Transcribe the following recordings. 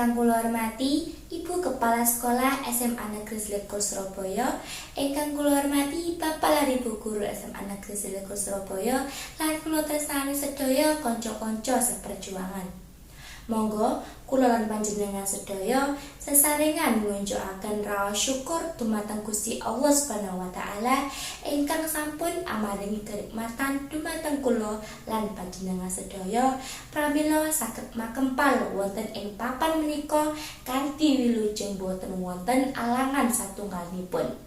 Ingkang kula hormati Ibu Kepala Sekolah SMA Negeri 21 Surabaya, ingkang kula hormati Bapak lan Ibu guru SMA Negeri 21 Surabaya, lan kula tresnani sedaya kanca-kanca seperjuangan. Monggo kula lan panjenengan sedaya sesarengan ngunjukaken raos syukur dumateng Gusti Allah Subhanahu wa taala ingkang sampun amaringi kenikmatan dumateng kula lan panjenengan sedaya pramila saged makempal wonten ing papan menika kanthi wilujeng boten wonten alangan satunggalipun.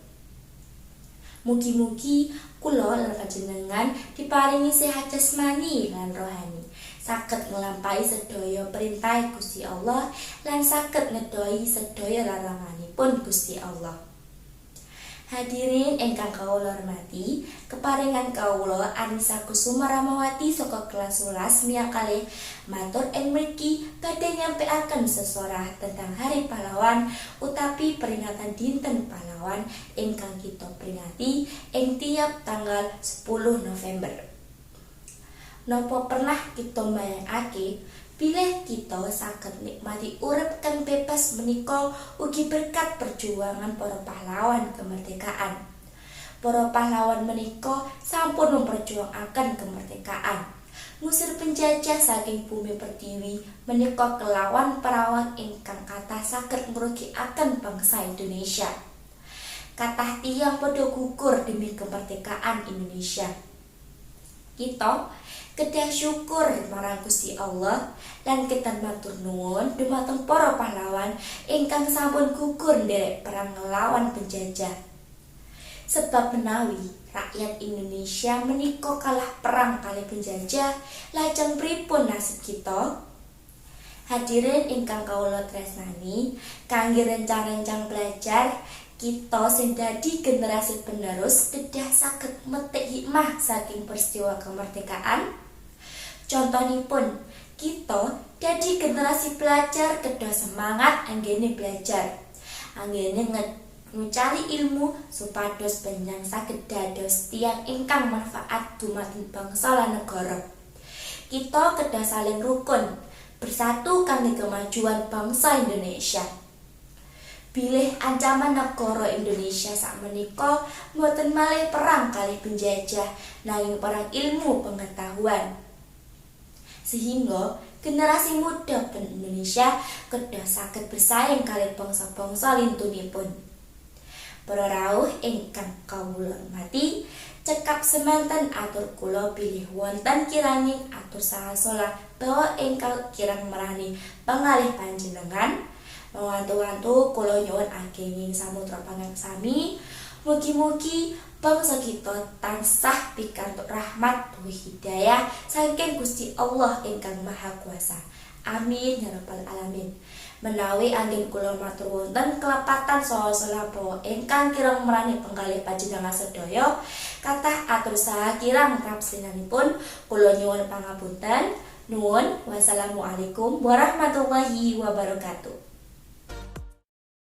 Mugi-mugi kula lan panjenengan diparingi sehat jasmani lan rohani, saged nglampahi sedaya perintah Gusti Allah lan saged ngedohi sedaya laranganipun Gusti Allah. Hadirin ingkang kawula hormati, keparengan kawula Anissa Kusuma Ramawati saka kelas 11 MIA 2 matur ing mriki badhe nyampaiaken sesorah tentang Hari Pahlawan utawi peringatan Dinten Pahlawan ingkang kita peringati ing tiap tanggal 10 November. Napa pernah kita mbayangake bilih kita saged nikmati urip kang bebas menika ugi berkat perjuangan para pahlawan kemerdekaan? Para pahlawan menika sampun memperjuangkan kemerdekaan, ngusir penjajah saking bumi pertiwi menika kelawan perawang ingkang kathah saged ngrugikaken bangsa Indonesia. Kathah tiyang padha gugur demi kemerdekaan Indonesia. Kita kedah syukur marang Gusti Allah lan kita matur nuwun dumateng para pahlawan ingkang sampun gugur nderek perang nglawan penjajah. Sebab menawi rakyat Indonesia menika kalah perang kalih penjajah, lajeng pripun nasib kita? Hadirin ingkang kawula tresnani, kangge rencang-rencang belajar, kita sing dadi generasi penerus kedah saged metik hikmah saking peristiwa kemerdekaan. Contonipun, kita dadi generasi pelajar kedah semangat anggene belajar. Anggene ngucali ilmu supados benjang saged dados tiyang ingkang manfaat dumateng bangsa lan negara. Kita kedah saling rukun, bersatu kangge kemajuan bangsa Indonesia. Bilih ancaman negara Indonesia sakmenika mboten malih perang kalih penjajah, nanging perang ilmu pengetahuan. Sehingga generasi muda Indonesia kedah saged bersaing kalih bangsa-bangsa lintunipun. Para rawuh ingkang kawula hormati, cekap semanten atur kula, bilih wonten kiranging atur saha solah bawa ingkang kirang marani pangalih panjenengan. Wantu-wantu kula nyuwun agenging samudra pangaksami. Mugi-mugi bangsa kita tansah pikantuk rahmat tuhu hidayah saking Gusti Allah ingkang Maha Kuasa. Amin ya rabbal alamin. Menawi anggen kula matur wonten kelepatan saha solah bawa ingkang kirang marani penggalih panjenengan sedaya, kathah atur saha kirang trapsinanipun, kula nyuwun pangapunten. Nuwun, wassalamualaikum warahmatullahi wabarakatuh.